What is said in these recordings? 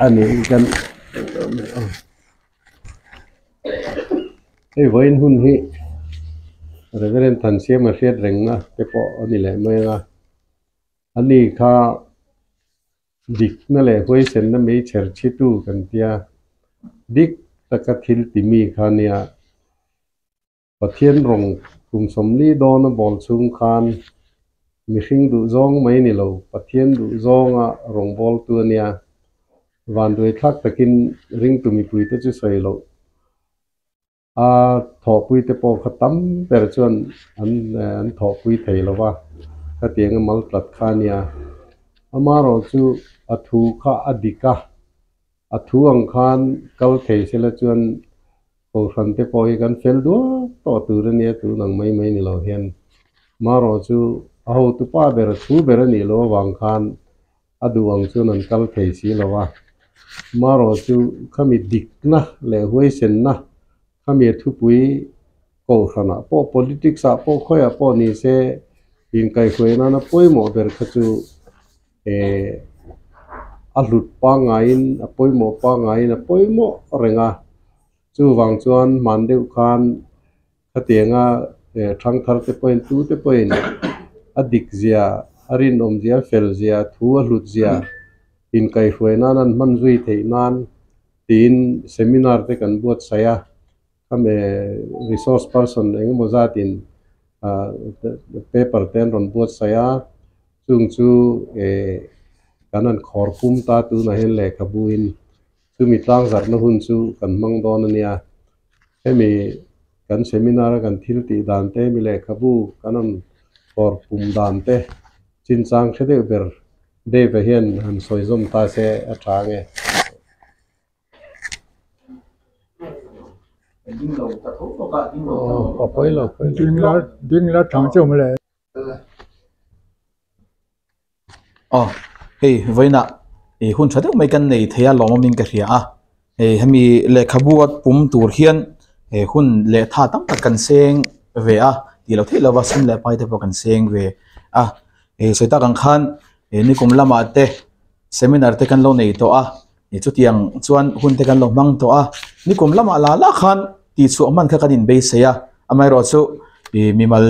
Ani kan hei vawiin hun hi Reverend Thansiama hriat rengna te pawh a ni leh mai ang a, ani kha dikna leh huaisenna meichher chhitu kan tia dik taka thil ti mi kha nia. Pathian rawng kum 40 dawna bawl chhung khan mihring duh zawng mai ni lo, Pathian duh zawnga rawng bawltu a nia. Vanduai thlak takin ringtu mipuite chu sawi loh a thawhpuite pawh kha tam ber chuan an an thawhpui thei lo va, khatiang a mal tlat kha a nia. Amaherawh chu a thu kha a dik a, a thu ang khan kal thei sela chuan Kohhran te pawh hi kan fel duak tawh tur a nia tun ang mai mai ni lo hian. Marawh chu a hotu pa ber a thu ber a nih loh avang khan a duh ang chuan an kal thei si lo a. Marawh chu khami dikna leh huaisenna khami a thupui kohhranah pawh politics ah pawh khawiah pawh ni se inkaihhruai nana pawimawh ber kha chu eh a hlut pangaiin a pawimawh pangaiin a pawimawh reng a chuvang chuan hman deuh khan khatianga eh thangthar te pawhin tu te pawhin a dik zia a rinawm zia a fel zia thu a hlut zia inkaihhruai nan an hman zui theih nan tiin seminar te kan buatsaih a khami resource person eng emaw zatin ah paper te an rawn buatsaih a. Chung chu eh kan han khawr pum ta tunah hian lehkhabuin chumi tlangzarhna hun chu kan hmang dawn a nia. Hemi kan seminar a kan thil tih dan te, hemi lehkhabu kan han khawr pum dan te chinchang hre deuh ber Dave-a hian han sawi zawm ta se a tha ange. Ding la thang chu awm le. Aw hei vawiinah ih hun tha deuh mai kan nei thei a lawmawmin ka hria a hei hemi lehkhabu a pum tur hian he hun leh tha tam tak kan seng ve a tih loh theih lova sum leh pai te pawh kan seng ve a ih sawi tak ang khan ih nikum lamah te seminar te kan lo nei tawh a ih chutiang chuan hun te kan lo hmang tawh a nikum lamah lah lah khan tihchhuah hman kha kan inbeisei a amaherawhchu ih mimal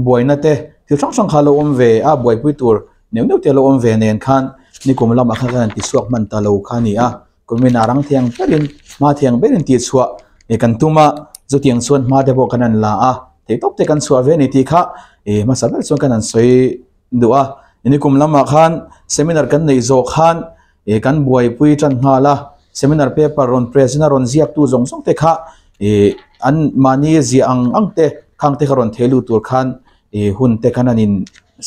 buaina te thil hrang hrang kha a lo awm ve a buaipui tur neuh neuh te a lo awm ve nen khan nikum lamah khan kan han tichhuak hman ta lo kha a ni a kumin a rang thiang berin hma thiang berin tihchhuah ih kan tum a chutiang chuan hma te pawh kan han la a theihtawp te kan chhuah ve a ni tih kha ih hmasa ber chuan kan han sawi duh a nikum lamah khan seminar kan neih zawh khan ih kan buaipui tan nghal a seminar paper rawn present a rawn ziak tu zawng zawng te kha ih an mahni ziah ang ang te khang te kha rawn thei lut tur khan ih hun te khan an in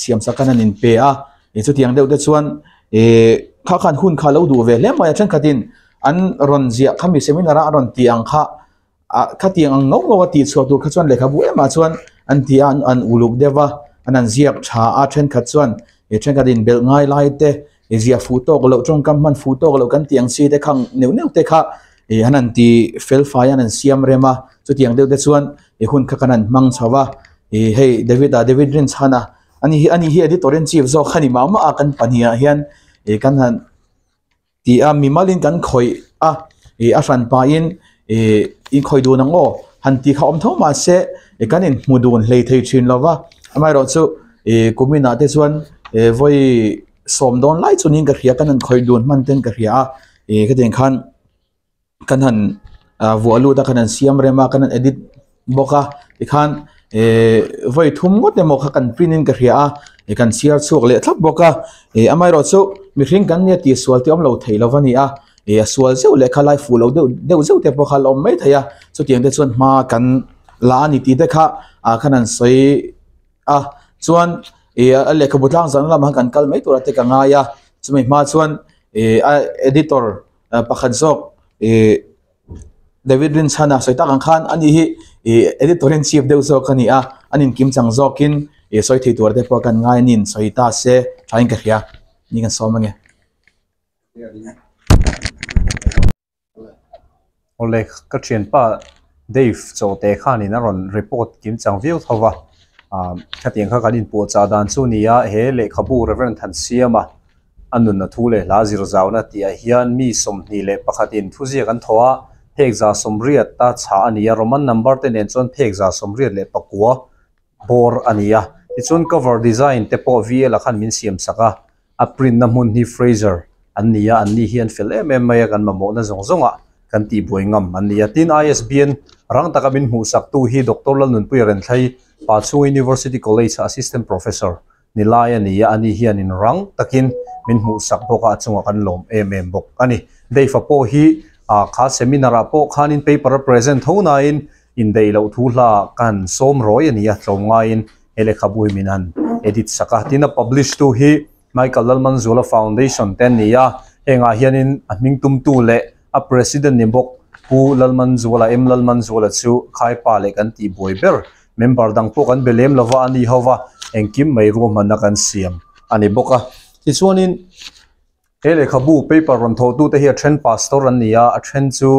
siam sak khan an in pe a ih chutiang deuh te chuan ih kha khan hun kha a lo duh ve hle mai a thenkhatin an rawn ziah khami seminar a an rawn tih ang kha ah khatiang ang ngauh ngauh a tih chhuah tur kha chuan lehkhabu emah chuan an ti a an uluk deuh a an han ziak tha a thenkhat chuan ih thenkhat inbelh ngai lai te ih ziah fuh tawk loh tawngkam hman fuh tawk loh kan tih ang chi te kha neuh neuh te kha ih an han ti fel fai a an han siam rem a chutiang deuh te chuan ih hun kha kan han hmang chho a ih hei David a David Rinchhana ani hi ani hi editor in chief zawk a ni mah mah a kan pahnih ah hian ih kan han. Ti a mimalin kan khawih a ih a hran pahin ih in khawih dun ang aw han tih kha awm tho mahse ih kan inhmu dun hlei thei thin lo va amaherawhchu ih kumin ah te chuan ih vawi sawm dawn lai chuanin ka hria kan han khawih dun hman ten ka hria a ih khatiang khan. Kan han ah vuah lut a kan han siam rem a kan han edit bawk a tikhan ehh vawi thum ngawt emaw kha kan print in ka hria a ih kan chhiar chhuak leh thlap bawk a ih amaherawh chu mihring kan nia tih sual te awm lo theih lo a ni a ih a sual zeuh leh kha lai fuh lo deuh deuh zeuh te pawh kha a la awm mai thei a chutiang te chuan hma kan la a ni tih te kha ah khan an sawi a chuan ih a lehkhabu tlang zan lamah khan kan kal mai tur a te ka ngai a chumi hma chuan ih a editor. Pakhat zawk ih David Rinchhana sawi tak ang khan ani hi ih editor in chief deuh zawk a ni a an inkim chang zawkin ih sawi thei tur te pawh kan ngai a ni in sawi ta se tha in ka hria ni kan sawm ange. Awle ka thianpa Dave Chawhte khanin a rawn report kim chang viau tho va ah khatiang kha kan inpuahchah dan chu a ni a he lehkhabu Reverend Thansiama. A nun a thu leh hla zir zauna tih ah hian mi 21 in thuziak an thaw a, phek 180 a chhah a ni a, Roman number te nen chuan phek 189 bawr a ni a. Tichuan cover design te pawh VL ah khan min siam sak a, a print na hmun hi Fraser an ni a, an ni hi an fel em em mai a, kan mamawhna zawng zawng ah kan tihbuai ngam an ni a. Tin, ISBN rang taka min hmuhsak tu hi Doctor Lalnunpuia Renthlei, Pachhung University College a Assistant Professor ni lai a ni a, ani hianin rang takin min hmuhsak bawk a, a chungah kan lawm em em bawk a ni. Dave-a pawh hi ah kha seminar ah pawh khanin paper a present tho nain indaih loh thu hla ah ka han sawm rawi a ni a, tlawmngaiin he lehkhabu hi min han edit sak a. Tin, a publish tu hi Michael Lalmanzuala Foundation te an ni a, hengah hianin a hming tumtu leh a president ni bawk Pu Lalmanzuala, M Lalmanzuala chu Khaipa leh kan tih buai ber member dang pawh kan be lem lova a ni ho va, engkim mai ruahmanna kan siam a ni bawk a. Tichuanin he lehkhabu paper rawn thawhtute hi a then pastor an ni a, a then chu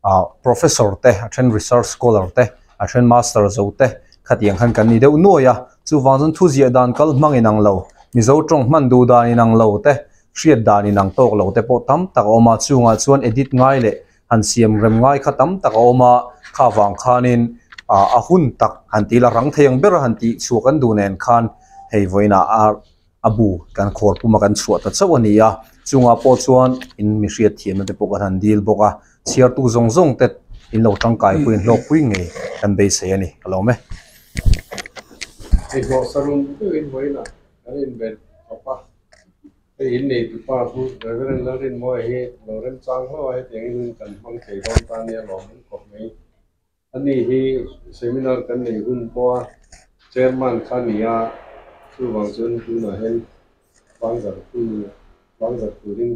ah professor te, a then research scholar te, a then master zo te khatiang khan kan ni deuh nuai a. Chuvang chuan thu ziah dan kal hmang inang lo, Mizo tawng hman duh dan inang lo te, hriat dan inang tawk lo te pawh tam tak a awm a, chungah chuan edit ngai leh han siam rem ngai kha tam tak a awm a, kha vang khanin ah a hun tak han tih la rang thei ang ber a han tih chhuah kan duh nen khan hei vawiinah a a bu kan khawl puma kan chhuah ta chauh a ni a, chungah pawh chuan in mi hriat thiamna te pawh kan han dil bawk a, chhiartu zawng zawng te in lo tangkai pui in hlawkpui ngei kan beisei a ni ka lawm e. Hei hlawh sarum deuhin vawiinah kan inven tawp a. Hei in nei tupa chu Reverend Lalrinmawia hi lo remchang hlauh a, hetiang in hun kan hmang thei dawn ta nia lawm an kawp mai. Ani hi seminar kan nei hun pawh a chairman kha a ni a, chuvang chuan tunah hian tlangzarhtu tlangzarh turin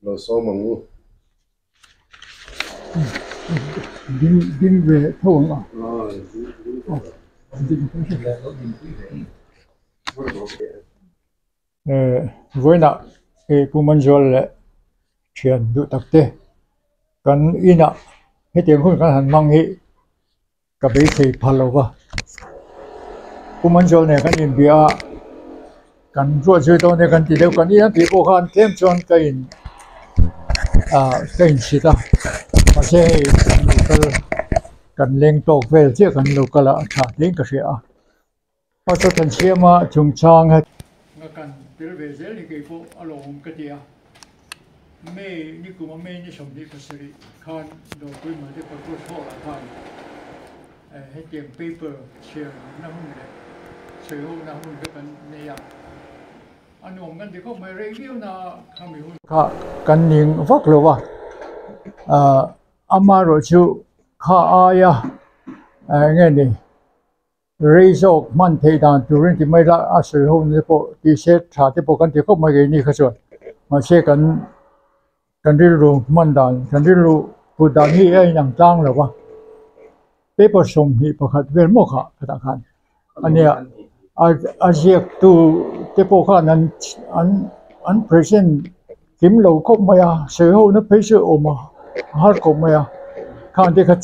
lo sawm ang u. Ding ding ve tho ang a. Ding Vawiinah hei Pu Manzual leh thian duh tak te kan inah hetiang hun kan han hmang hi ka beisei phal lo va. Pu Manzual nen kan inbia a, kan ruah zui dawn e kan ti deuh kan in a tih pawh khan tlem chuan ka in ah ka insit a, mahse hei kan lo kal kan leng tawk vel chiah kan lo kal a a tha hlein ka hria a. Pastor Thansiama chungchang he. Nga kan tel ve zel hi kei pawh a lawmawm ka ti a. May ni kuma May ni 27 khan Dawrpui Multipurpose Hall ah khan hetiang paper chhiar na hun leh sawi ho na hun kha kan nei a. A nuam kan ti khawp mai rei viau na khami hun kha kan ning vak lo a. Amaherawhchu kha aia eng nge ni Rei zawk hman theih dan turin ti mai la a sawi ho na te pawh tih se tha te pawh kan ti khawp mai keini kha chuan mahse kan kan rilru hman dan kan rilru put dan hi a inang tlang lo va paper 21 vel maw kha khatah khan ania a a ziak tu te pawh khan an an an present kim lo khawp mai a sawi ho na phei chu a awm a a har khawp mai a khang te kha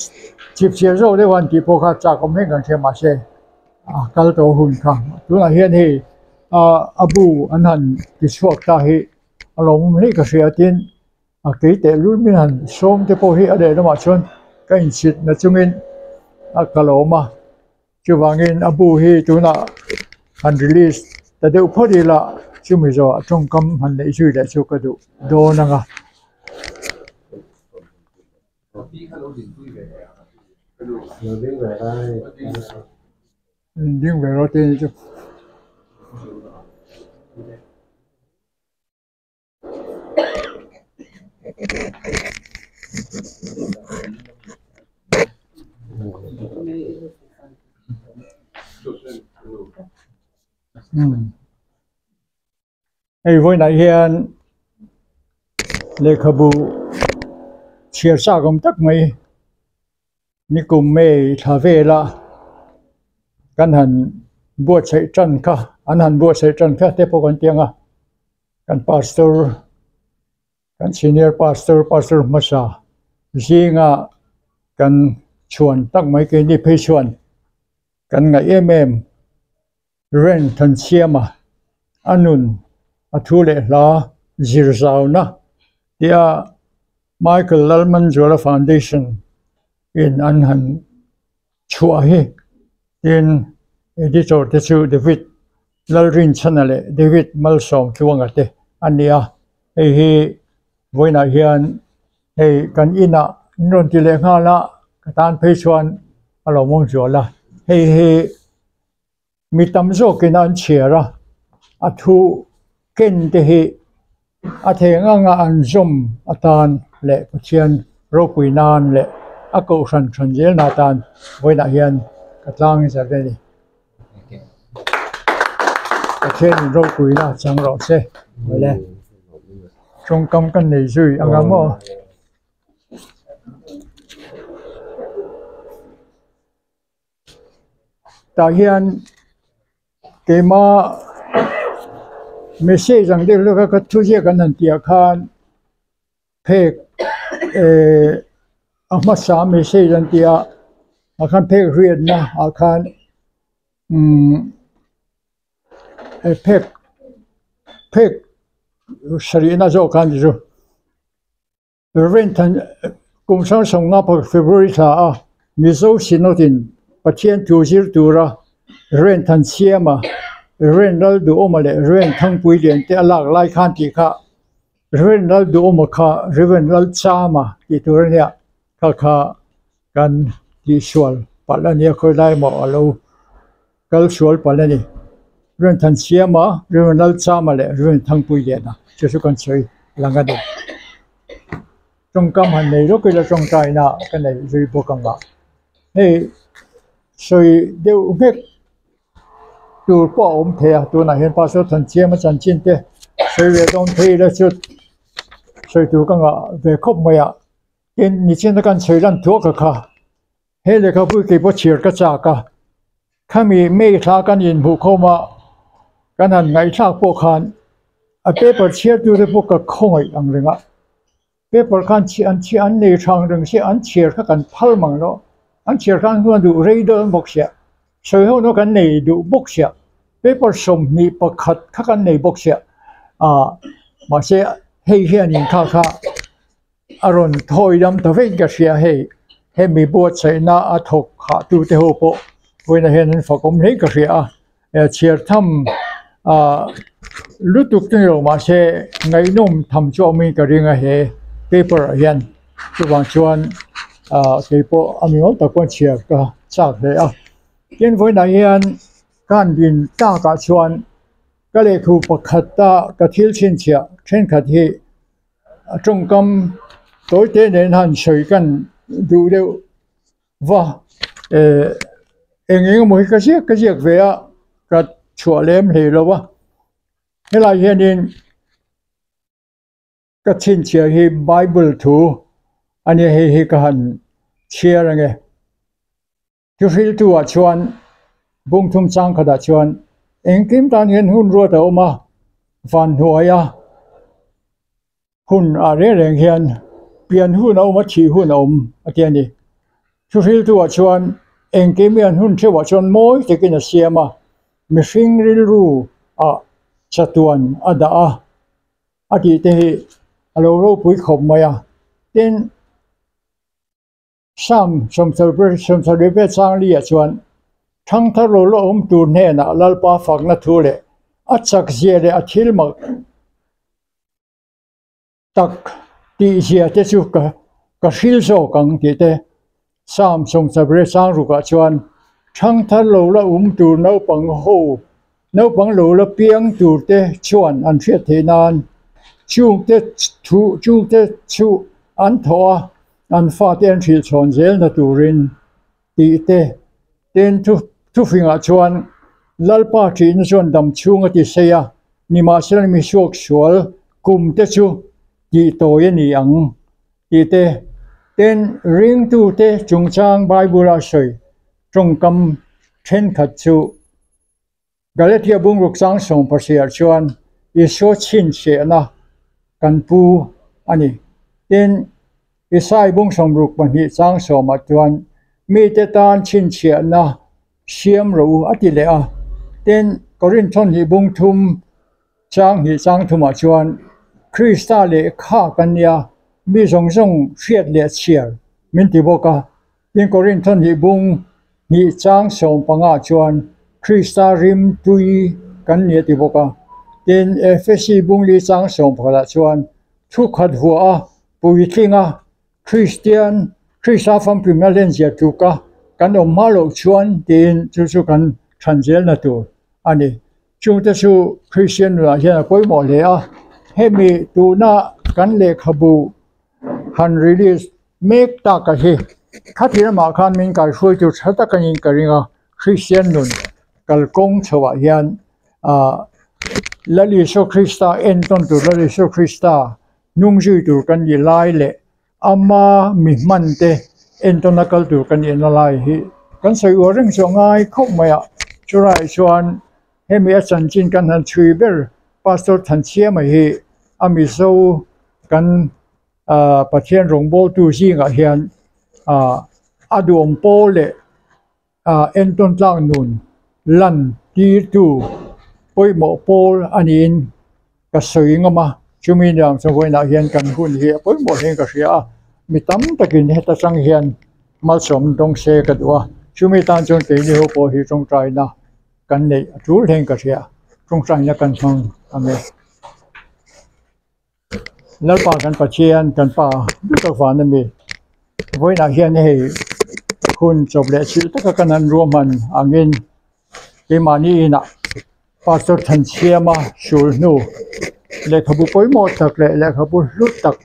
chip chhiar zawk deuh a an tih pawh kha chak awm reng kan hria mahse a kal tawh hun kha tunah hian hei ah a bu an han ti chhuak ta hi a lawmawm hle ka hria tin a kei teh lul min han sawm te pawh hi a leh lamah chuan ka inchhit na chungin a ka lawm a. Chuvangin a bu hi tunah han release ta deuh phawt ila chumi zawhah tawngkam han neih zui leh chu ka duh dawn ang a. Ding ve rawh te ni chu. Hei vawiinah hian lehkhabu chhiar chak awm tak mai nikum May thla vela kan han buatsaih tan kha an han buatsaih tan kha te pawh kan ti ang a. Kan pastor kan senior pastor pastor hmasa zinga kan chhuan tak mai keini phei chuan kan ngaih em em rent han siam a a nun a thu leh hla. Zirzauna tia Michael Lalmanzuala Foundation in an han chhuah hi tin editor te chu David Lalrinchhana leh David Malsawmtluanga te a ni a, hei hi vawiinah hian hei kan inah an rawn ti leh nghal a, ka tan phei chuan a lawmawm zual a, hei hi mi tam zawkin an chhiar a, a thu ken te hi a theng anga an zawm atan leh Pathian ropui nan leh a kohhran than zelna atan vawiinah hian ka tlang zar a ni. Pathianin ropuina a chang rawh se mawle. Tawngkam kan nei zui anga maw? Tah hian keima message ang deuh hlek a ka thu ziak an han tih ah khan phek ehh a hmasa message an tih a ah khan phek riatna ah khan umm phek phek sarihna zawk khan ni chu. Reventhan kum hrang hrang nga pakhat February thla a Mizo Synod in Pathian thu zir tura Reventhan Siama, Reverend Lalduhawma leh Reverend Thangpui Lian te a lak lai khan tih kha Reverend Lalduhawma kha Reverend Lalchama tih tur a nia, kha kha kan tihsual palh a nia khawi lai maw a lo kal sual palh a ni. Reverend Thansiama, Reverend Lalchama leh Reverend Thangpuiliana chu chu kan sawi lang a ni. Tawngkam han nei lawk ila tawngtaina ka nei zui bawk ang a. Hei sawi deuh nghek tur pawh a awm thei a, tunah hian Pastor Thansiama chanchin te sawi ve dawn phei ila chu sawi tur ka ngah ve khawp mai a. Tin, nichina kan sawi lan thuak a kha. He lehkhabu kei pawh chhiar ka chak a, khami May thla kan inhmuh khawm a, kan han ngaihthlak pawh khan a paper chhiartute pawh ka khawngaih ang reng a, paper khan an chhiar an nei tha ang reng sia an chhiar kha kan phal mang lo, an chhiar khan huan duh rei dawn bawk sia, sawi ho no kan nei duh bawk sia, paper 21 kha kan nei bawk sia, ah mahse hei hianin kha kha. A rawn thawi dam ta vek ka hria hei, hemi buatsaihna a thawk hah tu te ho pawh vawiinah hian an fak awm hle ka hria a, chhiar tham ah lutuk chu ni lo mahse ngaihnawm tham chu a awmin ka ring a he paper ah hian chuvang chuan ah keipawh a mi ngawt tak pawh chhiar ka chak hle a, tin vawiinah hian ka han din takah chuan ka lehkhabu pakhata ka thil chhinchhiah thenkhat hi. A tawngkam tawi te nen han sawi kan duh deuh va eh eng eng emaw hi ka ziak ka ziak ve a ka chhuah lem hlei lo a helai hianin ka chhinchhiah hi bible thu a nia hei hi ka han chhiar ang e. Thuhriltu ah chuan bungthum chang khatah chuan engkim tan hian hun ruat a awm a, van hnuaia hun ah reng reng hian pian hun a awm a, thih hun a awm a ti a ni. Thuhriltu ah chuan engkim hian hun theuhah chuan mawi takin a siam a, mihring rilru ah chatuan a dah a, a tih te hi a lo ropui khawp mai a. Tin. Sam 77 chang liah chuan Thangthar lo la awm tur hnenah Lalpa fakna thu leh a chakzia leh a thil mak tak tihzia te chu ka ka hril zawk ang tih te Sam 77 chang rukah chuan Thangthar lo la awm tur naupang ho naupang lo la piang tur te chuan an hriat theih nan chungte thu chungte chu an thawh a An fate an hrilh chhawn zelna turin tih te tin thu thufingah chuan Lalpa ṭihna chuan dam chhung a ti sei a, nimahsela mi suak sual kum te chu tih tawi a ni ang tih te tin ringtute chungchang Bible-a sawi tawngkam thenkhat chu Galatia bungruk chang 70 ah chuan Isua chhinchhiahna kan pu a ni. Tin, Isai bung 62 chang 10 ah chuan mite tan chhinchhiahna siam rawh u a ti leh a. Tin, Korinth thawhnih bung thum chang hnih chang thumah chuan. Krista lehkha kan nia, mi zawng zawng hriat leh chhiar min ti bawk a. Tin, Korinth hnih bung hnih chang 15 chuan Krista rim tui kan ni a ti bawk a. Tin, Efesi bung li chang 11 chuan thu khat vuah a, puitling a, Kristian, Krista famkimna lenzia tluk a kan awm hma loh chuan tiin chu chu kan chhan zelna tur a ni. Chungte chu Kristian nunah hian a pawimawh hle a, hemi tuna kan lehkhabu han release mek taka hi khati lamah khan min kaihruai tur tha tak anin ka ring a, Kristian nun kalkawng chhoah hian ah Lal Isua Krista entawn tur Lal Isua Krista hnung zui tur kan nih lai leh ama mi hman te entawn a kal tur kan nih na lai hi kan sawi uar reng chu a ngai khawp mai a, chulaiah chuan hemi a chanchin kan han chhui ber Pastor Thanchhiama hi a Mizo kan ah Pathian rawngbawltu zingah hian ah a duhawm pawl leh ah entawn tlak nun lan tirtu pawimawh pawl a niin ka sawi ngam a, chumi niang chu vawiinah hian kan hun hi a pawimawh hlein ka hria a, mi tam takin heta tang hian malsawm dawng se ka duh a, chumi tan chuan keini ho pawh hi tawngtaina kan neih a tul hlein ka hria, tawngtaina kan hmang ang e. Lalpa kan Pathian kan pa duh tak van a mi. Vawiinah hian hei hun chawp leh chhilh taka kan han ruahman angin keimahni inah Pastor Thansiama sul hnu lehkhabu pawimawh tak leh lehkhabu hlu tak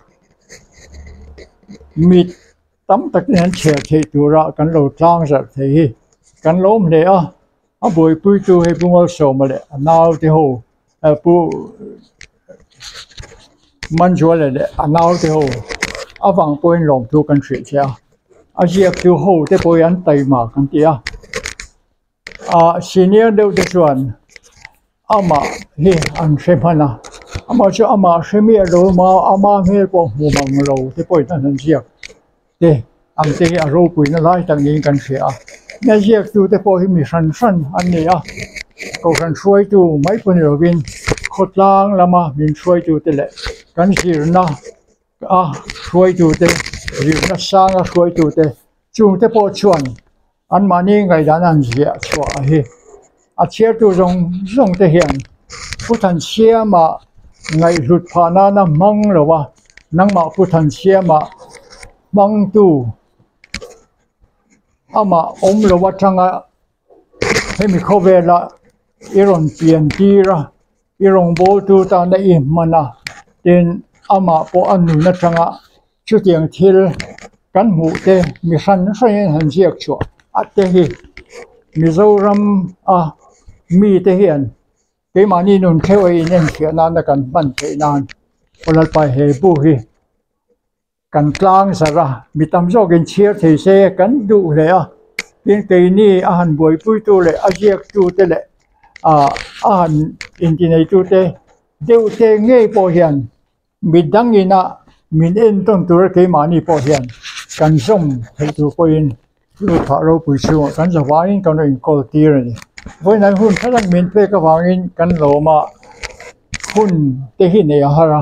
mit tam takin an chhiar theih tura kan lo tlang zarh thei hi kan lawm hle a. A buaipuitu hei Pu Malsawma leh a naute ho Pu Manzuala leh a naute ho avang pawhin lawmthu kan hrilh che a, a ziaktu ho te pawh hi an taima kan ti a, ah senior deuh te chuan amah hi an hre hman a, amah chu amah hre miah lo a ama hmel pawh hmu mang lo te pawhin an han ziak. te ang te hi a ropuina lai tak niin kan hria a nia ziaktu te pawh hi mi hran hran an ni a kohhran hruaitu mai pawh ni lovin khawtlang lama min hruaitu te leh kan zirna a hruaitu te zirna sanga hruaitu te chung te pawh chuan anmahni ngaihdan an ziah chhuah a hi a chhiartu zawng zawng te hian Pu Thansiama ngaihhlut phah nana hmang lo a nangmah Pu Thansiama hmangtu amah awm lo atanga hemi khawvela i rawn pian tir a i rawngbawltu tana i hman a tin amah pawh a nun atanga Chutiang thil kan hmuh te mi hran hranin han ziak chhuah a te hi Mizoram a mi te hian keimahni nun theuh a inenfiah nana kan hman theih nan aw Lalpa he bu hi kan tlang zarh a, mi tam zawkin chhiar thei se kan duh hle a, tin keini a han buaipuitu leh a ziaktu te leh ah a han intineitu te deuh te ngei pawh hian Mi dangina min entawn tura keimahni pawh hian kan zawm theih tur pawhin Lutha ropui chhungah kan za vangin kan rawn inkawl tir a ni. Vawiin hun thlak min pek avangin kan lawm a, hun te hi nei a har a,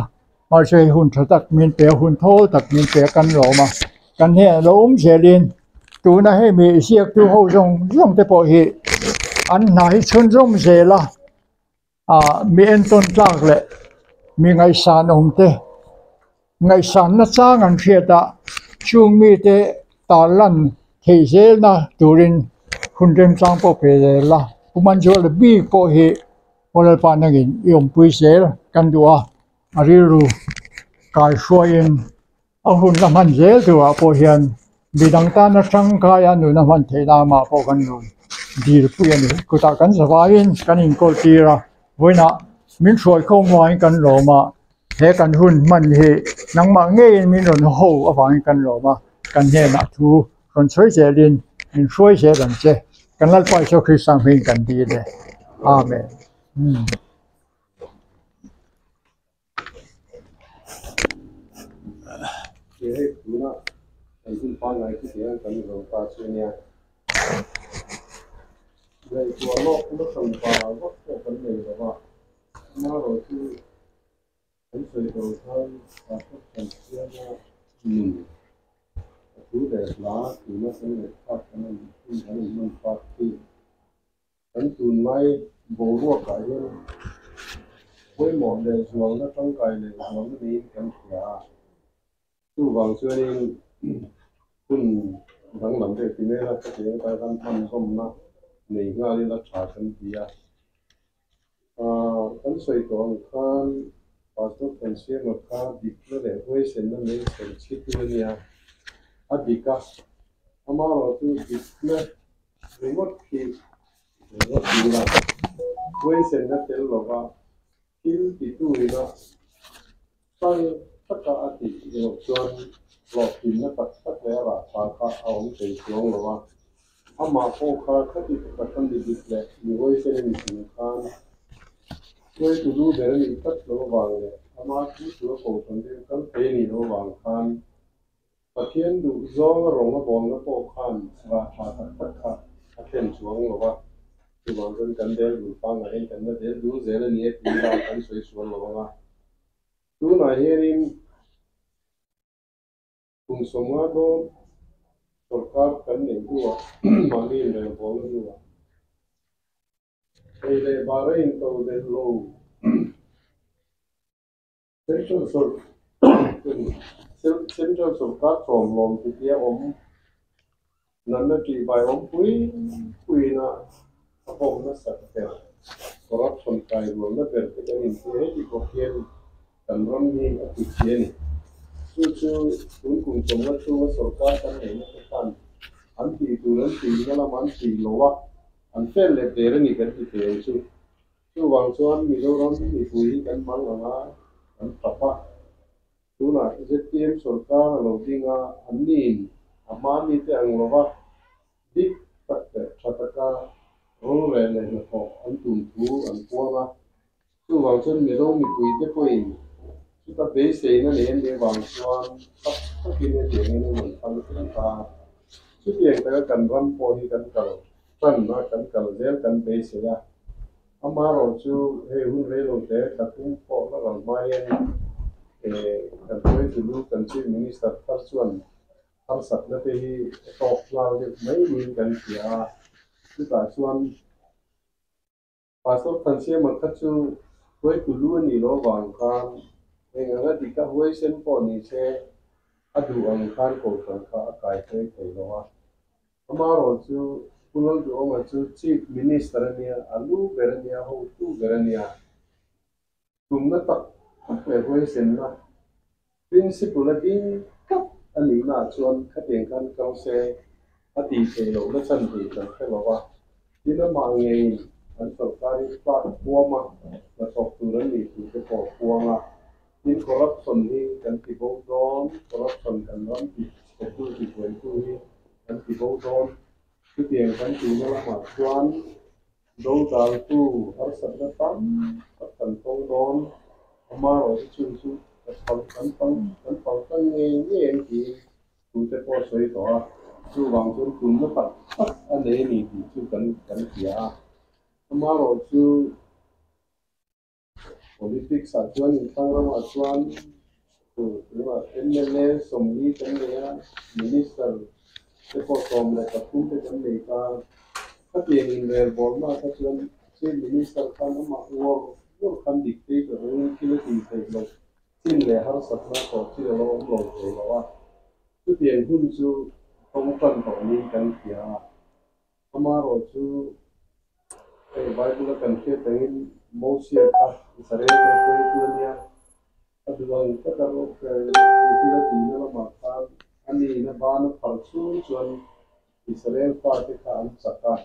mahse hei hun tha tak min pe a, hun thawl tak min pe a kan lawm a, kan hnenah lo awm zelin tuna hemi ziaktu ho zawng zawng te pawh hi an hna hi chhunzawm zel a. Ah mi entawn tlak leh mi ngaihsan awm te ngaihsanna chang an hriat a chung mite tarlan theih zelna turin hun remchang pawh pe zel a Pu Manzuala bik pawh hi Aw Lalpa nangin i awmpui zel kan duh a a rilru kaihruaiin A hun la hman zel turah pawh hian midang tana tangkaia nuna hman theihna amah pawh kan rawn dilpui a ni. Kutah kan zavaiin kan inkawl tir a, vawiinah min hruai khawm vangin kan lawm a, he kan hun hman hi nangmah ngeiin min rawn ho avangin kan lawm a, kan hnenah thu rawn sawi zelin min hruai zel ang che. Kan Lalpa Isua Krista hmingin kan dil e. Amen. Hei tuna kan hun pangngai chu tiang kan zo ta chu nia. Ngaihtuah lawk na hran pa vak pawh kan nei lo va, amaherawhchu. Kan sawi tawh khan Pastor Thansiama nun a thu leh hla tuna kan ngaihthlak kan han hun kan han hman tak hi kan tunlai boruakah hian pawimawh leh zualna tangkai leh zualna niin kan hria a. Chuvang chuanin hun danglam deuh ti mai ila ka ti ang tlai khan hmanzawmna nei nghal ila tha kan ti a. Kan sawi tawh ang khan Pastor Thansiama kha dikna leh huaisenna mai sawi chhitu a nia, a dik a, amaherawhchu dikna ringawt khi ringawt ila huaisenna tel lova thil titu ina tang taka a tih erawh chuan hlawhtlinna tak tak leh a rah tha kha a awm thei chuang lo a. Amah pawh kha khati taka ka mi dik leh mi huaisen a ni chung khan hruaitu lu ber a nih tlat lo avang leh ama thu thu a kohhran deuh kal thei a nih lo avang khan Pathian duh zawnga rawng a bawnna pawh khan rah tha tak tak kha a thlen chuang lo a. Chuvang chuan kan del dul pangngai hian kan la del dul zel a ni e tih ila kan sawi sual lo ang a. Tunah hianin kum sawmnga dawn sorkar kan neih hnuah mahni inrelbawlna hnuah ei leh bar a into belh lo. Central Central sorkar chawmhlawm titia awm natna tihbai awm pui puiin a a bawm nasat ber corruption kai rualna ber te kan inti a, heti bawk hian kan ram hi a ti chi a ni. Chu chu tun kum sawmna chhunga sorkar kan neihna te khan an tih tur an tihna lam an tih lo a, an fel leh der a ni kan ti thei ang chu. Chuvang chuan Mizoram mipui hi kan hmang ang a, kan tap a. Tunah zpm sorkar a lo ding a, anniin a hma mite ang lova dik tak leh tha taka rorel leh hnathawh an tum thu an puang a. Chuvang chuan Mizo mipuite pawhin chuta beiseina nei an nih avang chuan tak takin hetiangin an rawn thlang tling ta. Chutiang taka kan ram pawh hi kan kal tan a, kan kal zel kan beisei a. Amaherawh chu hei hun rei lo te thla thum pawh la ral hma hian kan hruaitu lu kan Chief Minister thar chuan harsatna te hi a tawk nghal deuh mai niin kan hria a. Chutah chuan Pastor Thansiama kha chu hruaitu lu a nih loh avang khan eng anga dik a huaisen pawh ni se a duh ang khan kohhran kha a kai hruai thei lo a. Amaherawh chu Pu Lalduhawma chu Chief Minister a nia, a lu ber a nia, hotu ber a nia. Tumna tak tak leh huaisenna principle a ding tlat a nihnaah chuan khatiang khan kal se a tih theih loh na chhan tih kan hre lo va. Tin, amah ngeiin an sorkarin flat huam a hnathawk tur an nih thu te pawh a puang a. Tin, corruption hi kan ti bo dawn, corruption kan ram ti chhetu ti buaitu hi kan ti bo dawn. Chutiang kan tihna lamah chuan Dodaltu harsatna tam tak kan tawng dawn, amaherawh chu chung chu ka phal kan pang kan pal tlang ngei ngei ang tiin tute pawh a sawi tawh a, chuvang chuan tumna tak tak a nei a ni tih chu kan kan hria a, amaherawh chu Politics ah chuan inthlang ramah chuan tunah mla sawmli kan nei a, minister te pawh 13 te kan nei ta. Khatiang inrel bawlna kha chuan Chief Minister khan amah uar uar khan dictator angin thil a tih theih loh chin leh harsatna tawh chin a lo awm lo thei lo a. Chutiang hun chu tawng tan tawh niin kan hria a. Amaherawh chu hei Bible a kan hriat angin Mosia kha Israel te hruaitu a nia, a duh ang taka thil a tihna lamah khan a nihna ban a phar chhung chuan Israel fate kha an chak a.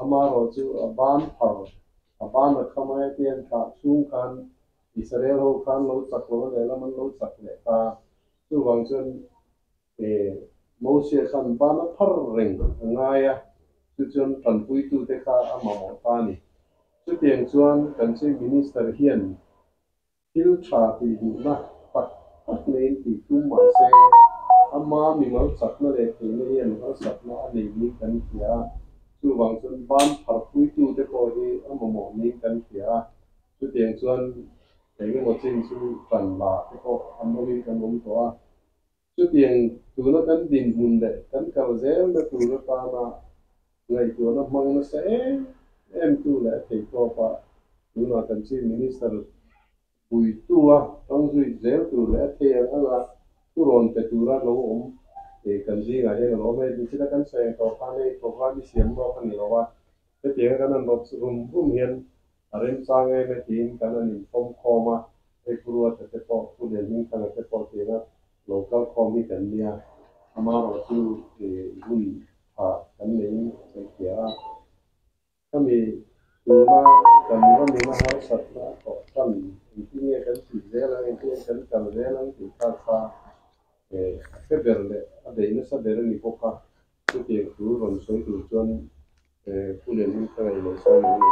Amaherawh chu a ban phar, a ban a kham aia te an thlah chhung khan Israel ho khan lo chak lo a lehlam an lo chak leh ta. Chuvang chuan Mosia khan ban a phar reng a ngai a, chu chuan tanpuitute kha a mamawh ta a ni. Chutiang chuan kan Chief Minister hian thil tha tih duhna tak tak neiin tih tum mah se, ama mimal chakna leh theihna hian harsatna a nei niin kan hria a, chuvang chuan ban pharpuitute pawh hi a mamawh niin kan hria a, chutiang chuan. Engemaw chin chu ṭan la te pawh an awmin kan awm tawh a. Chutiang tuna kan dinhmun leh kan kal zelna tur atana ngaihtuahna hmang nasa em em tu leh a theihtawpa tunah kan Chief Minister puitu a tang zui zel tur leh a thei ang anga thurawn pe tura lo awm kan zingah hian a lo awm a. Hei china kan sawi ang tawh khan hei programme hi siam lawk a ni lo a, hetianga kan han rawt rum rum hian a remchang em e tiin kan han infawm khawm a, hei Pu Ruata te pawh, Pu Lianhmingthanga te pawh tianga lo kal khawm hi kan nia, amaherawhchu hun tha kan neiin ka hria a. Khami tuna kan ramin a harsatna a tawh tan engtin nge kan tih zel ang, engtin nge kan kal zel ang tih kha kha a hre ber leh a bei nasa ber a ni bawk a. Chutiang thu rawn sawi tur chuan Pu Lianhmingthanga i lo sawi ang ni.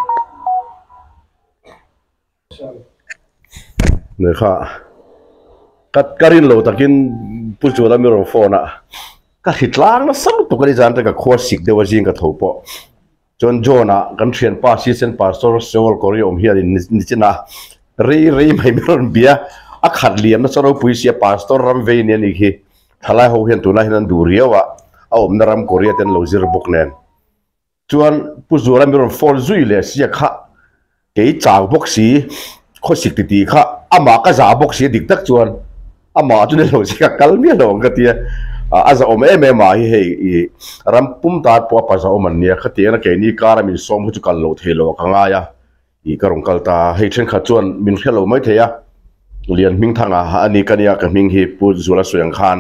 Lehkha ka ka rin lo takin Pu Zuala mi rawn phone a, ka hri tlang nasa lutuk a ni zan te ka khua sik deuh a zing ka tho pawh. Chuan John ah kan thianpa Assistant Pastor Seoul Korea awm hian in nichin a rei rei mai mi rawn bia a khat liam nasa ropui sia Pastor ram vei nia ni khi thalai ho hian tunah hian an duh riau a, a awmna ram Korea te an lo zir bawk nen. Chuan Pu Zuala mi rawn phone zui leh sia kha kei chau bawk si, khawsik ti tih kha amah ka zah bawk si a dik tak chuan amah chu ni lo se ka kal miah lo ang ka tia, a zahawm em em ah hi hei i ram pum tan pawh a pa zahawm an nia khatiang a keini kara min sawm kha chu kal loh theih loh ah ka ngai a, i ka rawn kal ta a, hei thenkhat chuan min hre lo mai thei a, Lian Hmingthanga a ni ka nia ka hming hi Pu Zuala sawi ang khan.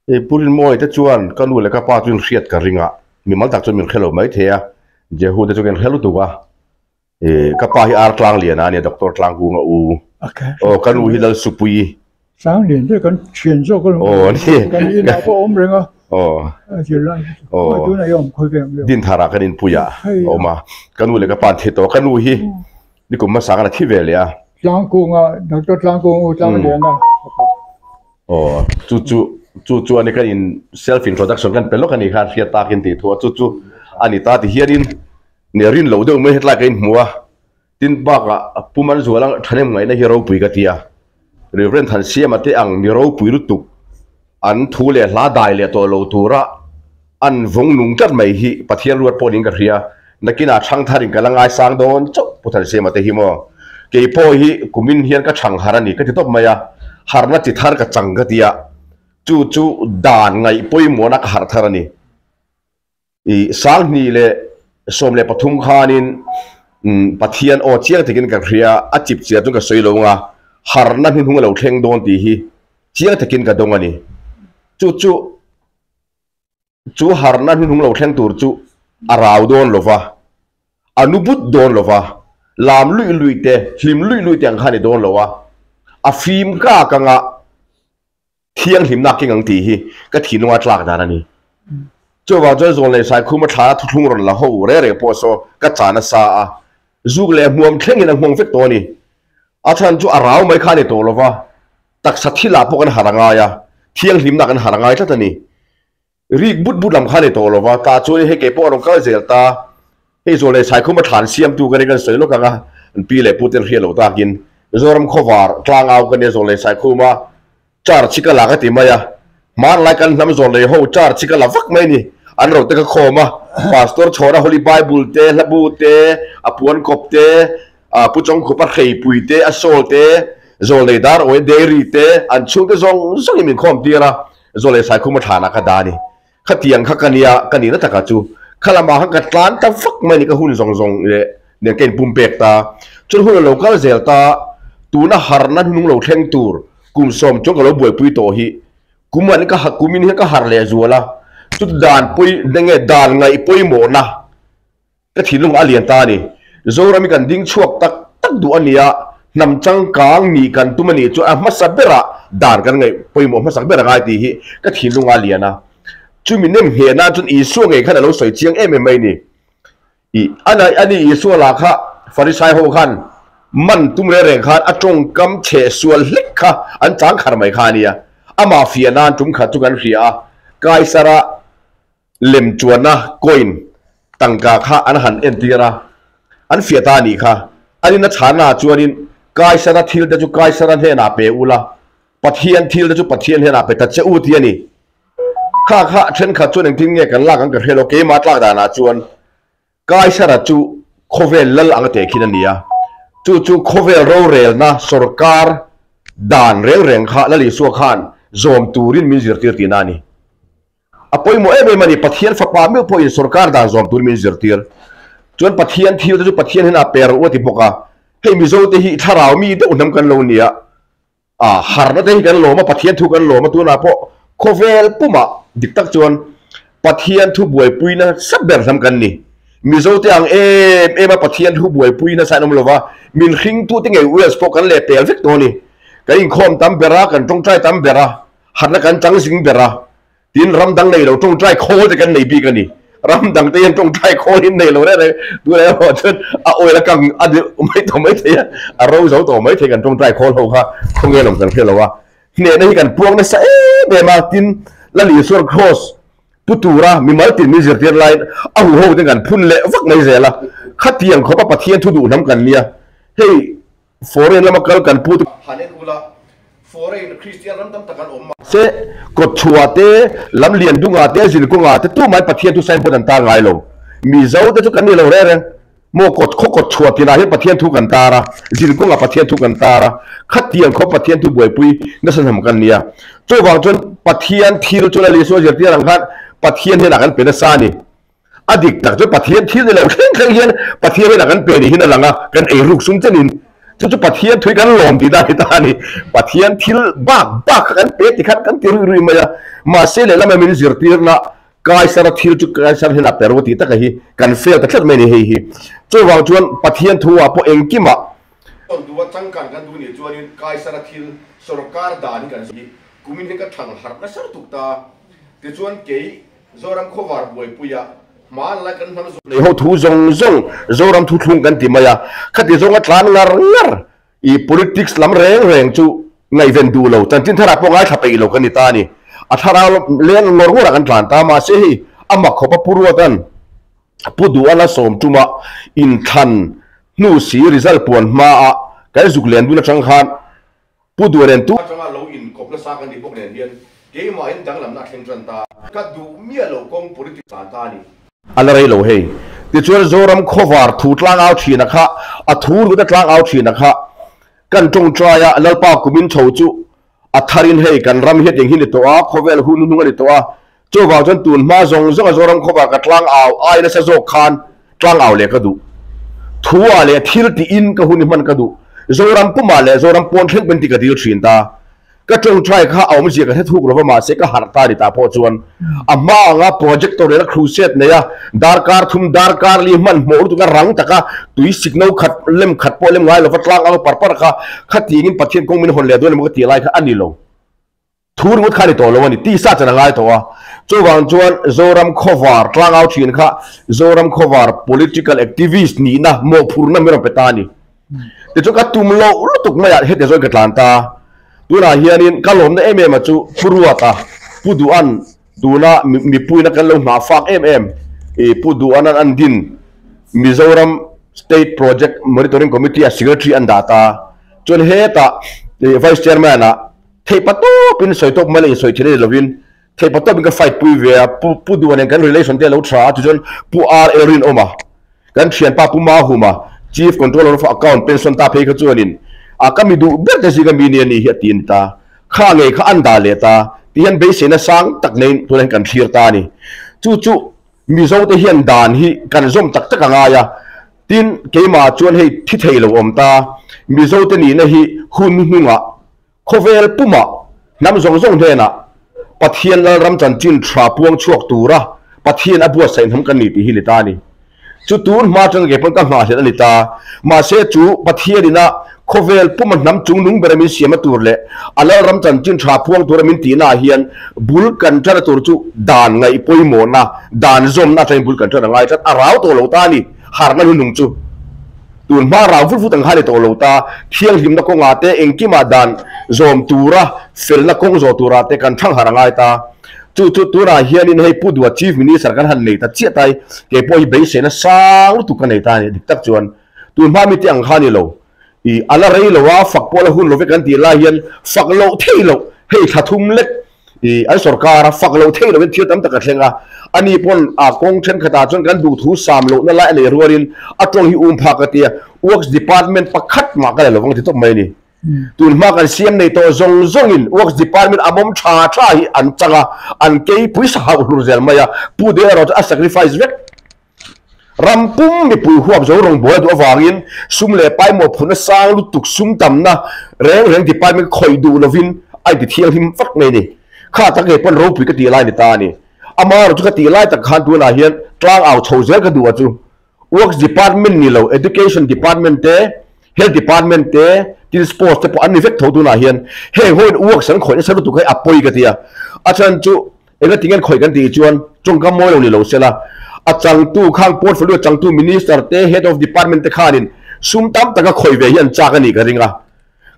Hei Pu Rinmawii te chuan ka nu leh ka pa chu in hriat ka ring a, mimal tak chuan min hre lo maithei a, Jehu te chu ka inhre lutuk a, ih ka pa hi Ar Tlangliana a nia, Doctor Tlangkunga u, aw ka nu hi Lalsupuii. Tlanglian te kan thian zawk alawm, aw ni, kan inah pawh a awm reng a, aw, zirlai aw, tunah i awm khawi ve ang le. Dinthar ah kan inpui a awm a, ka nu leh ka pa an thi tawh a, ka nu hi nikum hmasa khan a thi ve leh a. Tlangkunga, Doctor Tlangkunga u Tlangliana. Aw, chu chu, chu chu ani kan in self introduction kan pe lawk a ni khan hriat takin tih thu a, chu chu a ni ta ti hianin nia rin loh deuh mai hetlai ka inhmu a, tin bakah Pu Manzuala thahnem ngaihna hi ropui ka ti a, Reverend Thansiama te ang mi ropui lutuk an thu leh hla dai leh tawh lo tura an vawng nung tlat mai hi Pathian ruat pawh niin ka hria, nakinah chhang tharin ka la ngaisang dawn chauh Pu Thansiama te hi maw. Kei pawh hi kumin hian ka chhang har a ni ka ti tawp mai a, harna chi thar ka chang ka ti a, chu chu dan ngaih pawimawhna ka harh thar a ni. I 2013 khanin Pathian aw chiang takin ka hria, a chip chiah chu ka sawi lo anga harna hnuhnung a lo thleng dawn tih hi chiang takin ka dawng a ni. Chu chu chu harna hnuhnung lo thleng tur chu a rau dawn lo va, a nu but dawn lo va, lam luih luih te, hlim luih luih te ang kha a ni dawn lo a, a fim kak anga Thianghlimna keng ang tih hi ka thinlunga tlak dan a ni. Chuvang chuan zawn leh Saikhuma thla thuthlung rawn la ho reng reng pawh saw ka cha nasa a, zuk leh hmuam thlengin a hmuang vek tawh a ni. A chhan chu a rau mai kha a ni tawh lova, taksa thilah pawh kan har a ngai a, thianghlimna kan har a ngai tlat a ni. Rik but but lam kha a ni tawh lova, tah chuan hei kei pawh a rawn kal zel ta, hei zawn leh Saikhuma thlan siamtu ka ring an sawi lawk ang a, an pi leh pu ten hriat loh takin Zoram khawvar tlangau ka nia zawn leh Saikhuma Char chi ka la ka ti mai a, hmanlai kan hnam zawn lei ho char chi ka la vak mai ni, an ro te ka khawm a, Pastor Chhawna Holy Bible te, Hlabu te, a puan kawp te, a Pu Chawngkhupa hreipui te, a sawl te, Zawlnei dar awi dairy te, an chhungte zawng zawngin min khawm tir a, Zawlnei Saikhuma thlanah ka dah a ni. Khatiang kha ka nia, ka nihna takah chu khalamah khan ka tlan ta vak mai a ni, ka hun zawng zawng leh nen ka inpumpek ta. Chuan hun a lo kal zel ta, tuna harna hnung lo thleng tur kum sawm chuan ka lo buaipui tawh hi. Kum an ka kumin hian ka har leh zual a, chu dan pawi nge dan ngaih pawimawhna Ka thinlung a lian ta a ni. Zoram hi kan ding chhuak tak tak duh a nia, hnam changkang nih kan tum a nih chuan a hmasa berah dan kan ngaih pawimawh hmasak ber a ngai tih hi ka thinlung a lian a. Chumi nem ngheh nan chuan Isua ngei khan a lo sawi chiang em em mai ni. I a ni Isua lah kha Farisai ho khan man tum reng reng khan a tawngkam chhe sual hlek kha an chang khar mai kha a nia. Amah fiah nan tum khat chu kan hria a, Kaisara Lem chuanna coin tangka kha an han entir a, an fiah ta a nih kha. An in a chhanna ah chuanin Kaisara thil te chu Kaisara hnenah pe ula, Pathian thil te chu Pathian hnenah pe ta che u tih a ni. Kha kha thenkhat chuan engtin nge kan lak ang ka hre lo, keimah tlak danah chuan Kaisara chu khawvel lal ang teh khin a ni a, chu chu khawvel rorelna sorkar dan reng reng kha Lal Isua khan zawm turin min zirtir tihna a ni. A pawimawh em em a ni, Pathian fapa meuh pawhin sorkar dan zawm turin min zirtir. Chuan Pathian thil te chu Pathian hian a per u a ti bawk a, hei Mizo te hi thlarau mi deuh hnam kan lo nia, a harna te hi kan lawm a, Pathian thu kan lawm a, tunah pawh khawvel pumah dik tak chuan Pathian thu buaipui nasa ber hnam kan ni. Mizo te ang em em a Pathian thu buaipui nasa an awm lova, min hringtute ngei Wales pawh kan lehpel vek tawh a ni. Kan inkhawm tam ber a, kan tawngtai tam ber a, Harna kan chang zing ber a, tin ram dang nei lo tawngtai khawl te kan nei bik a ni. Ram dang te hian tawngtai khawl hi an nei lo reng reng, tunah erawh chuan a oil a kang a deuh mai tawh mai thei a, a ro zo tawh mai thei kan tawngtai khawl ho kha khawnge lawm kan hre lo a. Hnehna hi kan puang nasa em em a, tin Lal Isua Cross pu tura mimal tin min zirtir laiin a huho ten kan phun leh vak mai zel a, khatiang khawpa Pathian thu duh hnam kan nia, hei Foreign lama kal kan pu te. Han en ula, foreign Kristian ram tam tak an awm. Se, kawtchhuah te, lam lian dungah te, zin kawngah te tumah in Pathian thu signboard an tar ngai lo. Mizo te chu kan ni lo reng reng. Maw kawt khaw kawtchhuah tinah hian Pathian thu kan tar a, zin kawngah Pathian thu kan tar a, khatiang khaw Pathian thu buaipui nasa hnam kan nia. Chuvang chuan Pathian thil chu Lal Isua zirtir ang khan Pathian hnenah kan pe nasa a ni. A dik tak chu Pathian thil ni lo thleng thleng hian Pathian hian a kan pe ni hin a lang a, kan ei ruk sum chenin chu chu Pathian thui kan lawm tih dan hi ta a ni. Pathian thil bak bak kha kan pe ti khan kan ti rui rui mai a, mahse lehlam min zirtirna Kaisara thil chu Kaisar hian a pe ro tih taka hi kan fail ta tlat mai a ni hei hi. Chuvang chuan Pathian thu ah pawh engkimah. Tawn duha changkan kan duh nih chuanin Kaisara thil sorkar dan hi kan hi kumin hian ka thang harh nasa lutuk ta. Tichuan kei Zoram khawvar buaipuia hma lai kan hnam zawng. Nei ho thu zawng zawng Zoram thu thlung kan ti mai a, khati zawnga tlan ngar ngar i politics lam reng reng chu ngaihven duh lo, chanchin tharah pawh ngaithla peih lo kan ni ta a ni. A thlarau leng ngawr ngawrah kan tlan ta, mahse hei a mak khawp a Pu Ruatan Pu Duhana sawm tuma inthlan hnu si result puan hmaah kan zuk len dun atang khan Pu Duh nen tu atanga lo inkawp nasa kan nih bawk nen hian keimahin danglamna a thleng tan ta. Ka duh miah lo kawng politics tan ta a ni. A la rei lo hei. Tichuan Zoram khawvar thu tlang au thin a kha, a thu lut a tlang au thin a kha. Kan tawngtai a, Lalpa kumin chho chu a tharin hei kan ram hi a ting hi ni tawh a, khawvel hun hnung a ni tawh a. Chuvang chuan tun hma zawng zawng a Zoram khawvar ka tlang au ai nasa zawk khan tlang au leh ka duh. Thu ah leh thil tiin ka hun i hman ka duh. Zoram pumah leh Zoram pawn thleng pen ti ka dil thin ta. Ka tawngtai kha a awmzia ka hre thuk lova mahse ka harh ta ni ta pawh chuan a hma anga projector leh crusade nei a darkar thum darkar li hman hmawh lutuk a rang taka tui sikno khat lem khat pawh lem ngai lova tlang au par par kha khatiangin Pathian kawng min hawn leh dawn emaw ka tih lai kha a ni lo. Thu ringawt kha a ni tawh lo a ni, tisa chan a ngai tawh a. Chuvang chuan Zoram khawvar tlangau thin kha Zoram khawvar political activist nihna mawhphurhna min rawn pe ta a ni. Tichuan ka tum loh lutuk maiah heti zawin ka tlan ta. Tunah hianin ka lawmna em em a chu Pu Ruata, Pu Duhan tuna mipuina kan lo nghah fak em em i Pu Duhan an din Mizoram State Project Monitoring Committee a Secretary an dah ta. Chuan hetah Vice Chairman ah Theihpa tawpin sawi tawp mai la insawi thei ni lovin theihpa tawpin ka fight pui ve a, Pu Pu Duha nen kan relation te a lo tha a, tichuan Pu R L Rinawma, kan thianpa Pu Mahuma, Chief Controller of Account pension ta phei kha chuanin a ka mi duh ber te zinga mi ni a nih hi a ti a ni ta. Kha ngei kha an dah leh ta ti hian beiseina sang tak neiin tunah hian kan thlir ta a ni. Chu chu Mizo te hian dan hi kan zawm tak tak a ngai a, tin keimah chuan hei thi thei lo awm ta, Mizo te nihna hi hun hnungah Khawvel pumah hnam zawng zawng hnenah Pathian Lalram chanchin tha puang chhuak tura Pathian a buatsaih hnam kan ni tih hi ni ta a ni. Chu tun hma atanga kei pawn ka nghahhlelh a ni ta. Mahse chu Pathian ina khawvel puma hnam chungnung bera min siamna tur leh a Lalram chanchin tha puang tura min tihna ah hian bul kan tana tur chu dan ngaih pawimawhna, dan zawmna atangin bul kan tan a ngai tlat. A rau tawh lo ta a ni, harhna hnunung chu. Tun hma rau vut vut ang kha ni tawh lo ta, thianghlimna kawngah te engkimah dan zawm tura felna kawng zawh turah te kan thang harh a ngai ta. Chu chu tunah hianin hei Pu Dua Chief Minister kan han nei ta chiah ta hi kei pawh hi beiseina sang lutuk ka nei ta a ni dik tak chuan. Tun hma mite ang kha ni lo. I ala rei lo a, fak pawh la hun lo vek an tih lai hian fak loh thei loh, hei thla thum lek i an sorkar a, fak loh thei lohin thil tam tak a thleng a, ani pawn a kawng thenkhatah chuan kan duhthu sam lohna lai a nei rualin a tawng hi um phak a tia, Works Department pakhat mah ka la lovang ti tawp mai a ni. Tun hma kan siam nei tawh zawng zawngin Works Department a mawm tha tha hi an chang a, an keipui sa hauh hlur zel mai a, Pu Deo erawh chu a sacrifice vek. Ram pum mipui huap zo rawngbâwl a duh avângin sum leh paimawh phurhna sâng lutuk sum tamna rêng rêng department khawih duh lovin a inti thianghlim vak mai a ni. Kha tak ngei pawn ropui ka tih lai ni ta a ni. Amaherawhchu ka tih lai tak khan tunah hian tlang au chho zel ka duh a chu Works department ni lo Education department te, Health department te, tin Sports te pawh an ni vek tho tunah hian heng hoin works an khawih nasa lutuk hi a pawi ka ti a. A chhan chu Enga tinge an khawih kan tih chuan tawngkam mawi lo ni lo sela, a changtu khang portfolio changtu Minister te, Head of Department te khanin sum tam taka khawih ve hi an chak a nih ka ring a.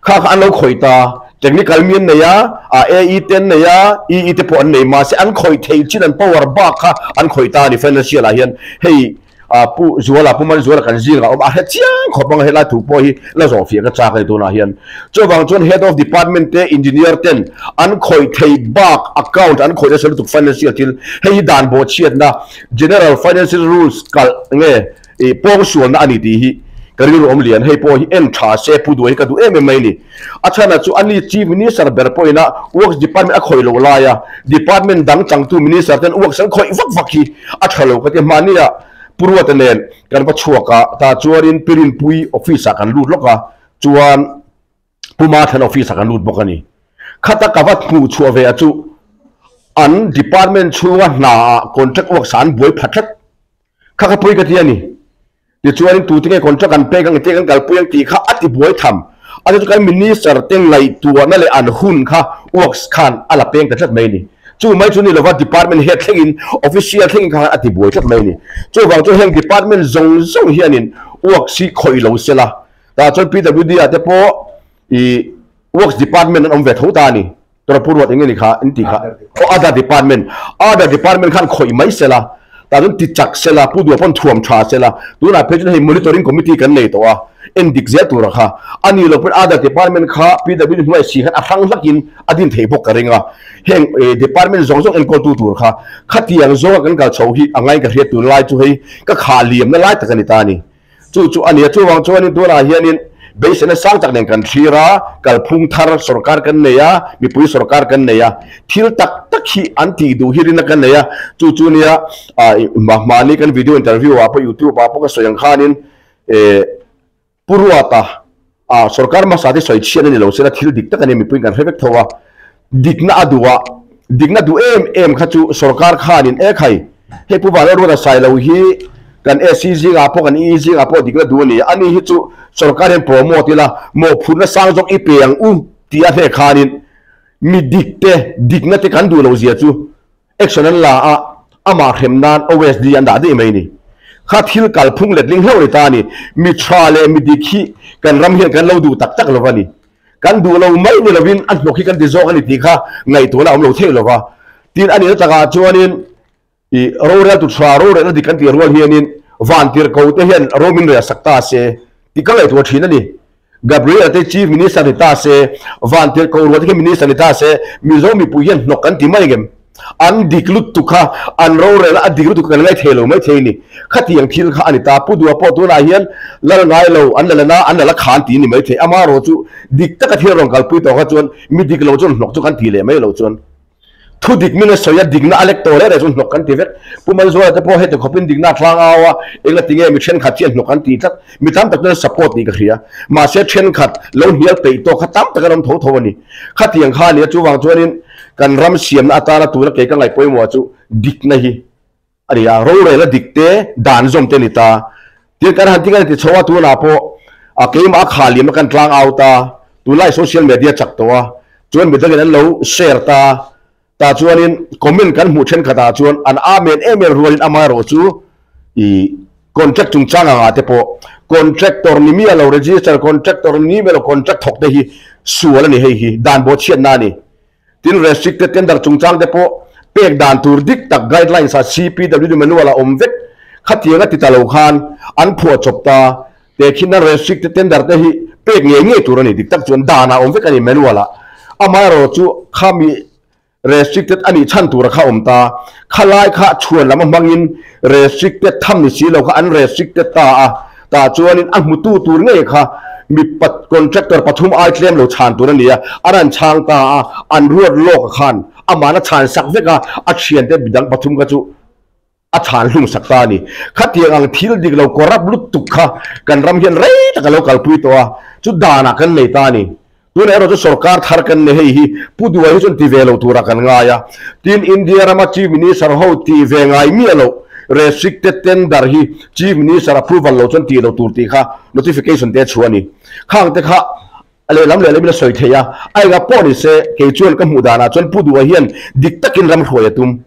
Kha kha an lo khawih ta, technical mi an nei a, a AE te an nei a, EE te pawh an nei mahse an khawih theih chin an power bak kha an khawih ta a ni financial ah hian hei A Pu Zuala, Pu Manzuala kan zingah a awm a, a hre chiang khawp ang a, helai thu pawh hi la zawh fiah ka chak a ni tunah hian. Chuvang chuan Head of Department te Engineer ten an khawih thei bak account an khawih nasa lutuk financial thil, hei hi dan bawhchhiatna General Financial Rules kalh nge ih pawngsualna a ni tih hi ka rilru awm lian. Hei pawh hi en tha se Pu Duai hi ka duh em em mai a ni. A chhanah chu ani Chief Minister ber pawhin a Works Department a khawih loh laia Department dang changtu Minister ten works an khawih vak vak hi a tha lo ka ti. Mahnia Pu Ruata nen kan va chhuak a, tah chuanin Pi Rinpui office ah kan lut lawk a, chuan Pu Mathan office ah kan lut bawk a ni. Khata ka va hmuh chhuah ve a chu an department chhunga hna ah contract works ah an buai pha tlat. Kha ka pui ka ti a ni. Tichuanin tute nge contract an pek ang tia kan kalpui ang tih kha a ti buai tham. A chu kan Minister te ngaihtuahna leh an hun kha works khan a la peng ta tlat mai a ni. Chu mai chu ni lova department head thlengin official thlengin kha khan a ti buai tlat mai a ni. Chuvang chu heng department zawng zawng hianin works hi khawih lo sela. Tah chuan PWD ah te pawh ih works department an awm ve tho ta a ni. Tura ruat eng nge ni kha in tih kha aw other department other department khan khawih mai sela tah chuan ti chak sela pu duh pawn thuam tha sela tunah phei chuan hei monitoring committee kan nei tawh a en dik zel tura kha a ni lo pawn other department kha PWD hnuai si khan a hrang hlak in a din thei bawk ka ring a heng department zawng zawng enkawl tu tur kha khatiang zawnga kan kal chho hi a ngai ka hriat tun lai chu hei ka khah liamna lai tak a ni ta a ni. Chu chu a ni a, chuvang chuanin tunah hianin beiseina sang tak nen kan thlir a, kalphung thar sorkar kan nei a, mipui sorkar kan nei a, thil tak tak hi an tih duh hi rinna kan nei a, chu chu nia mahni kan video interview ah pawh youtube ah pawh ka sawi ang khanin Pu Ruata sorkar hmasa te sawi chhiat a ni lo sela thil dik tak a ni mipuiin kan hre vek tho a, dikna a duh a, dikna duh em em kha chu sorkar khanin e khai hei Pu Vanlal Ruata Sailo hi kan SC zingah pawh kan EE zingah pawh dikna duh a ni a, ani hi chu sorkar hian promote ila mawhphurhna sang zawk i pe ang u tih a hlek khanin mi dik te dikna te kan duh lo zia chu Action an la a, amah hrem nan OSD an dah daih mai a ni. Kha thil kalphung letling hlauh a ni ta a ni. Mi tha leh mi dik hi kan ram hian kan lo duh tak tak lo va ni. Kan duh lo mai ni lovin a hnawk hi kan ti zawk a ni tih kha ngaihtuahna a awm lo theih lo va. Tin, a nihna takah chuanin i rorel tu tha, rorelna dik kan tih rual hianin vantirhko te hian ro min rel sak ta se tih ka ngaihtuah thin a ni. Gabriel te Chief Minister ni ta se, Vantirh Korual te khi Minister ni ta se, Mizo mipui hian hnawk kan ti mai ngem? An dik lutuk kha, an rorel a dik lutuk kan ngaithei lo mai thei ni. Khatiang thil kha a ni ta. Pu Dua pawh tunah hian lal ngai lo, an la la na, an la la khan ti ni mai thei. Amaherawh chu dik taka thil rawn kalpui tawh kha chuan mi dik lo chuan hnawk chu kan ti leh mai lo chuan. Thu dik min a sawi a, dikna a lek tawh reh reh chu hnawk kan ti vek. Pu Manzuala te pawh heti khawpin dikna a thlang au a, enga ti nge mi thenkhat hian hnawk an ti tlat. Mi tam tak chuan support tih ka hria. Mahse thenkhat lo hnial peih tawk kha tam tak an awm tho tho a ni. Khatiang kha a ni a, chuvang chuanin kan ram siamna atana tuna kei ka ngaih pawimawh chu dikna hi a ni a, rorel a dik te, dan zawm te a ni ta. Tin kan han tinga ti chho a, tunah pawh a keimah a khah liam a kan tlang out a, tunlai social media chak tawh a, chuan midangin an lo share ta, tah chuanin comment kan hmuh thenkhatah chuan an amen em em rualin amaherawh chu i contract chungchang angah te pawh contractor ni miah lo register contractor ni miah lo contract thawk te hi sual a ni hei hi dan bawhchhiatna a ni. Tin restricted tender chungchang te pawh pek dan tur dik tak guidelines ah CPWD manual a awm vek. Khatiang a ti ta lo khan an phuah chawp ta. Te khin a restricted tender te hi pek ngei ngei tur a ni. Dik tak chuan dan ah awm vek a ni manual ah. Amaherawhchu khami restricted a nih chhan tura kha awm ta. Khalai kha chhuan lam a hmangin restricted tham ni si lo kha an restricted ta a. Tah chuanin a hmutu tur ngei kha mi contractor pathum ai tlem lo chhan tur a ni a, an han chhang ta a, an ruat lawk a khan amahna chhan sak vek a, a thiante midang pathum kha chu a chhan hlum sak ta a ni. Khatiang ang thil dik lo corrupt lutuk kha kan ram hian rei tak a lo kalpui tawh a, chu danah kan nei ta a ni. Tunah erawh chu sorkar thar kan nei hei hi Pu Duai hi chuan ti ve lo turah kan ngai a. Tin, India rama Chief Minister ho ti ve ngai miah loh restricted tender hi Chief Minister approval lo chuan ti lo tur tih kha notification te a chhuah a ni. Khang te kha a lehlam lehlam in a sawi thei a, a enga pawh ni se kei chuan ka hmuh danah chuan Pu Duai hian dik takin ram hruai a tum.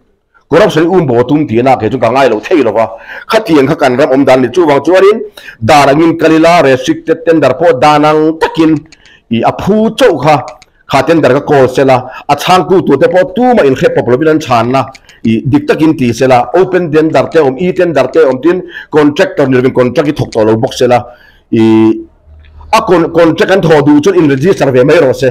Corruption hi um bo tum tih na kei chu ka ngai lo thei lo va, khatiang kha kan ram awm dan a ni. Chuvang chuanin dan angin kal ila, restricted tender pawh dan ang takin i a phu chauh kha, kha tender kha call sela, a chhangtu tur te pawh tumah inhre pawp lovin an chhanna i dik takin ti sela, open tender te awm, e-tender te awm tin contractor ni lovin contract hi thawk tawh lo bawk sela, i a contract an thawh duh chuan in register ve mai rawh se.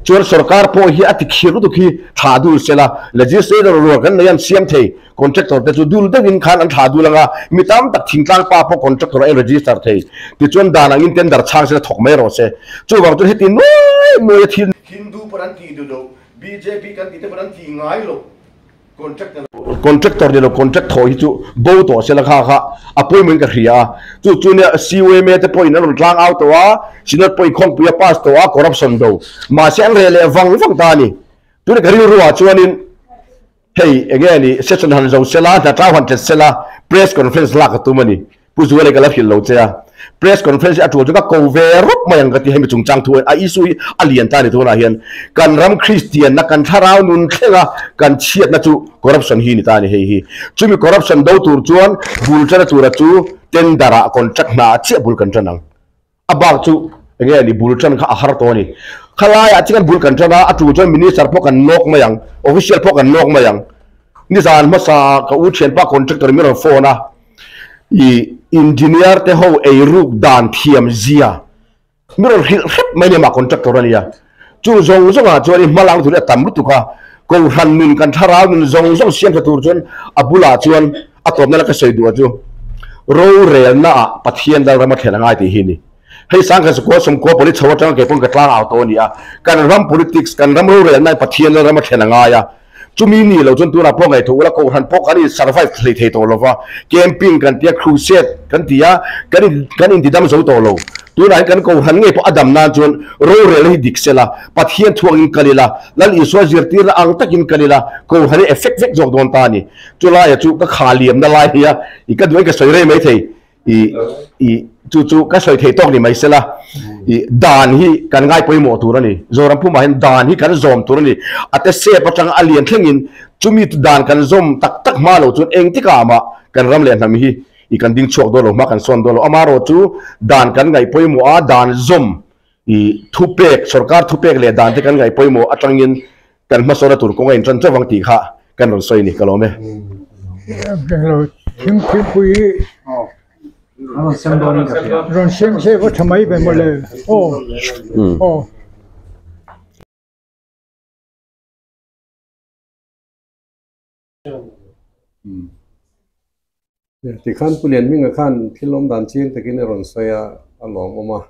Chuan sorkar pawh hi a ti khir lutuk hi tha dul se la, legislator rual kan nei an siam thei, contractor te chu dul deuhin khan an tha dul anga, mi tam tak thingtlang pa pawh contractor a in register thei, tichuan dan angin tender chhang se la thawk mai rawh se. Chuvang chuan heti nuai nuai a thil. Hindu pawn an tih duh loh, bjp kan tih te pawn an tih ngai loh. Contractor ni lo contract thaw hi chu bo tawh se la kha kha a pawimawhin ka hria a, chu chu nia CUMA te pawhin an rawn tlang au tawh a, Synod pawhin khawngpui a pass tawh a corruption do mahse an reh leh vang vang ta a ni. Tuna ka rilruah chuanin hei enge ni session han zo se la, hna tlau han tet se la press conference lak a tum a ni. Pu Zualei ka la hrilh lo che a, press conference hi a tul chu ka ko ve rawp mai ang ka ti hemi chungchang thu a issue hi a lian ta a ni tunah hian kan ram Kristian na kan thlarau nun thleng a kan chhiatna chu corruption hi ni ta a ni hei hi chumi corruption do tur chuan bul tana tura chu tender ah contract hna ah chiah bul kan tan ang a bak chu enge ni bul tan kha a har tawh a ni khalai ah chian bul kan tan a a tul chuan minister pawh kan nawk mai ang official pawh kan nawk mai ang nizan hmasa ka u thianpa contractor min rawn phone a. I engineer te ho eiruk dan thiam zia mi rawn hrilh hrep mai nia mah contractor a nia. Chu zawng zawng ah chuan i hmalang tur hi a tam lutuk a, kohhran nun kan thlarau nun zawng zawng siam tha tur chuan a bulah chuan a tawpna la ka sawi duh a chu rorelna ah Pathian dal ram a thlen a ngai tih hi a ni. Hei sangkhat sakua sawmkua pali chho atanga kei pawn ka tlang au tawh a ni a, kan ram politics kan ram rorelna in Pathian dal ram a thlen a ngai a. Chumi ni lo chuan tunah pawh ngaihtuah ula Kohhran pawh kan in survive hlei thei tawh lova, camping kan tia, crusade kan ti a, kan in kan intidam zo tawh lo. Tunah hian kan Kohhran ngei pawh a dam nan chuan rorelna hi dik sela, Pathian thuangin kal ila, Lal Isua zirtirna ang takin kal ila, Kohhran hi effect vek zawk dawn ta a ni. Chulaiah chu ka kha liamna lai hi a, i ka duh in ka sawi rei mai thei. I i chu chu ka sawi thei tawk ni mai sela i dan hi kan ngai pawimawh tur a ni Zoram pumah hian dan hi kan zawm tur a ni a te sep atanga a lian thlengin chumi dan kan zawm tak tak hma lo chuan engtikah mah kan ram leh hnam hi i kan ding chhuak dawn lo hma kan sawn dawn lo amaherawh chu dan kan ngaih pawimawh a dan zawm i thupek sorkar thupek leh dan te kan ngaih pawimawh atangin Kan hmasawna tur kawng a intan chauh vang tih kha kan rawn sawi a ni, ka lawm e. Englo thingpui rawn sem se va tha mai ve mawle aw aw. Tikhan Pu Lianhminga khan thil awm dan chiang takin a rawn sawi a, a lawmawm a.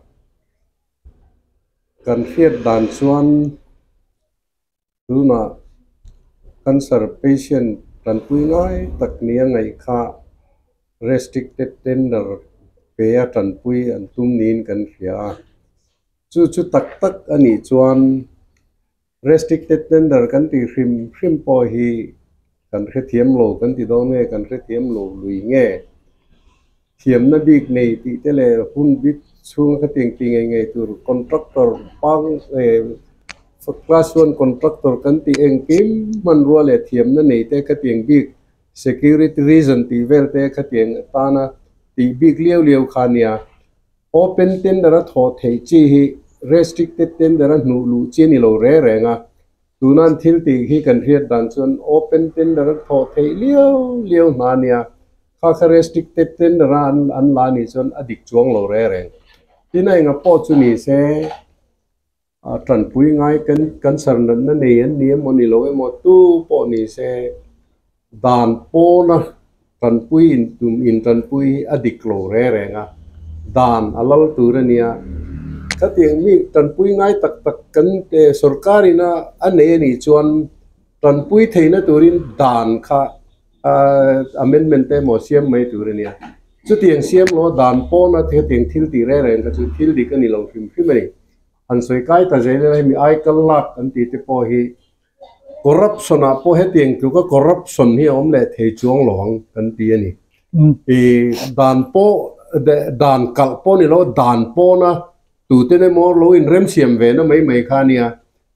Kan hriat dan chuan tunah cancer patient tanpui ngai tak nia ngaih kha restricted tender pe a tanpui an tum niin kan hria a. Chu chu tak tak a nih chuan restricted tender kan tih hrim hrim pawh hi kan hrethiam lo kan ti dawn nge kan hrethiam lo lui nge? Thiamna bik nei tih te leh hun bik chhunga kha tiang ti ngei ngei tur contractor pang class one contractor kan tih engkim hmanrua leh thiamna nei te kha tiang bik security reason tih vel te kha tiang atana tih bik liau liau kha nia. Open tender a thawh theih chi hi restricted tender a hnuh luh chi a ni lo reng reng a, Tunan thil tih hi kan hriat dan chuan open tender a thawh theih liau liau hna a nia, kha kha restricted tender a an la anih chuan a dik chuang lo reng reng. Tin a enga pawh chu ni se tanpui ngai kan cancer natna nei an ni emaw ni lo emaw tu pawh ni se dan pawna tanpui in tum in tanpui hi a dik lo re reng a, dan a lal tur a nia. Khatiang mi tanpui ngai tak tak kan sorkar ina a nei a nih chuan tanpui theihna turin dan kha amendment te emaw siam mai tur a nia. Chutiang siam lo dan pawna hetiang thil tih reng reng kha chu thil dik a ni lo hrim hrim a ni. Han sawi kai ta zel ila hemi aikal lak kan tih te pawh hi corruption ah pawh hetiang tluka corruption hi a awm leh thei chuang lo ang kan ti a ni. Ih dan pawh dan kalh pawh ni lo dan pawna tuten emaw lo inremsiam ve na mai mai kha a nia.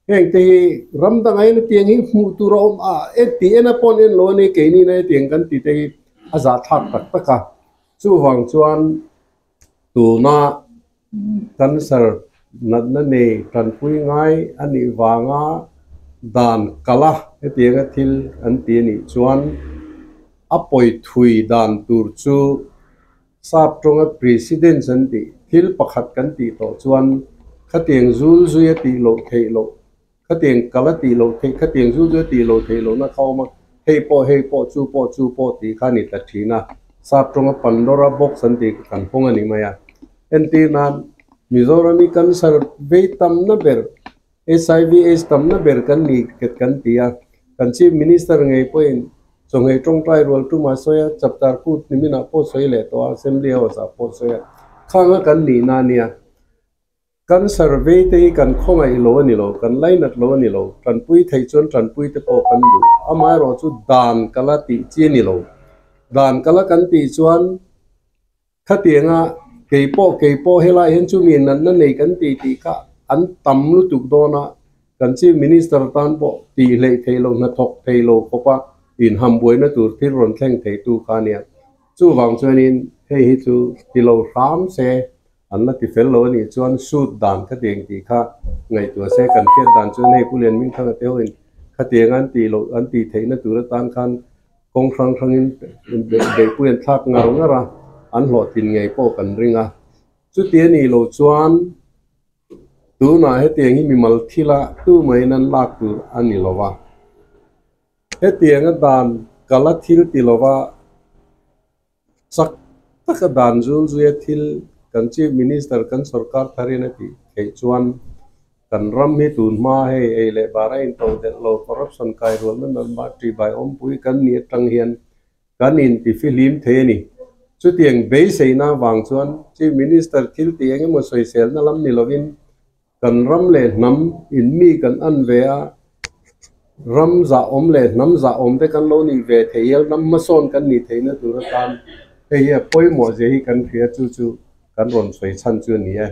Heng te hi ram dangah hian hetiang hi hmuh tur a awm a, ti en a pawh an en lo a ni, keini na hetiang kan ti te hi a zahthlak tak tak a. Chuvang chuan tuna cancer natna nei tanpui ngai a nih vanga dan kalh a hetianga thil an ti a nih chuan a pawi thui dan tur chu Sap tawnga precedence an tih thil pakhat kan tih tawh chuan khatiang zul zui a tih loh theih loh, khatiang kal a tih loh theih, khatiang zul zui a tih loh theih lohna kha a awm a, hei pawh hei pawh chu pawh chu pawh tih kha a ni ta thin a. Sap tawnga Pandora box an tih kha kan hawng a ni mai a. Entir nan Mizoram hi cancer vei tamna ber, HIV AIDS tamna ber kan ni kan ti a, kan Chief Minister ngei pawhin Chawngei tawngtai rual tumah sawi a, chapter kut niminah pawh sawi leh tawh a, Assembly House ah pawh sawi a, khanga kan nihna a nia. Kan survey te hi kan khawngaih lo a ni lo, kan lainat lo a ni lo, tanpui theih chuan tanpui te pawh kan duh. Amaherawhchu dan kala tih chi a ni lo. Dan kala kan tih chuan Khatianga kei pawh kei pawh helai hian chumi natna nei kan tih tih kha an tam lutuk dawn a, kan Chief Minister tan pawh tih hleih theih loh hnathawk thei lo khawpa inham buaina tur thil rawn thleng thei tu kha a nia. Chuvang chuanin hei hi chu ti lo hram se an la ti fel lo a nih chuan suit dan khatiang tih kha ngaihtuah se kan hriat dan chuan hei Pu Lianmingthanga te hoin khatiang an tih loh an tih theihna tur atan khan Kawng hrang hrangin beihpui an thlak ngar ngar a, an hlawhtlin ngei pawh kan ring a. Chuti a nih loh chuan tunah hetiang hi mimal thila tu maiin an lak tur a ni lo va. Hetianga dan kala thil ti lova chak taka dan zul zuia thil kan Chief Minister kan sorkar tharin a tih theih chuan Kan ram hi tun hma hei ei leh bar a in to delh lo, corruption kai rualna nan mah ṭih bai awmpui kan nih atang hian kan inti fihlim thei a ni. Chutiang beiseina avang chuan Chief Minister thil tih eng emaw sawiselna lam ni lovin kan ram leh hnam in mi kan an ve a, ram zah awm leh hnam zah awm te kan lo nih ve thei hial, ram hmasawn kan nih theihna tur atan hei hi a pawimawh zia hi kan hria chu chu kan rawn sawi chhan chu a ni e.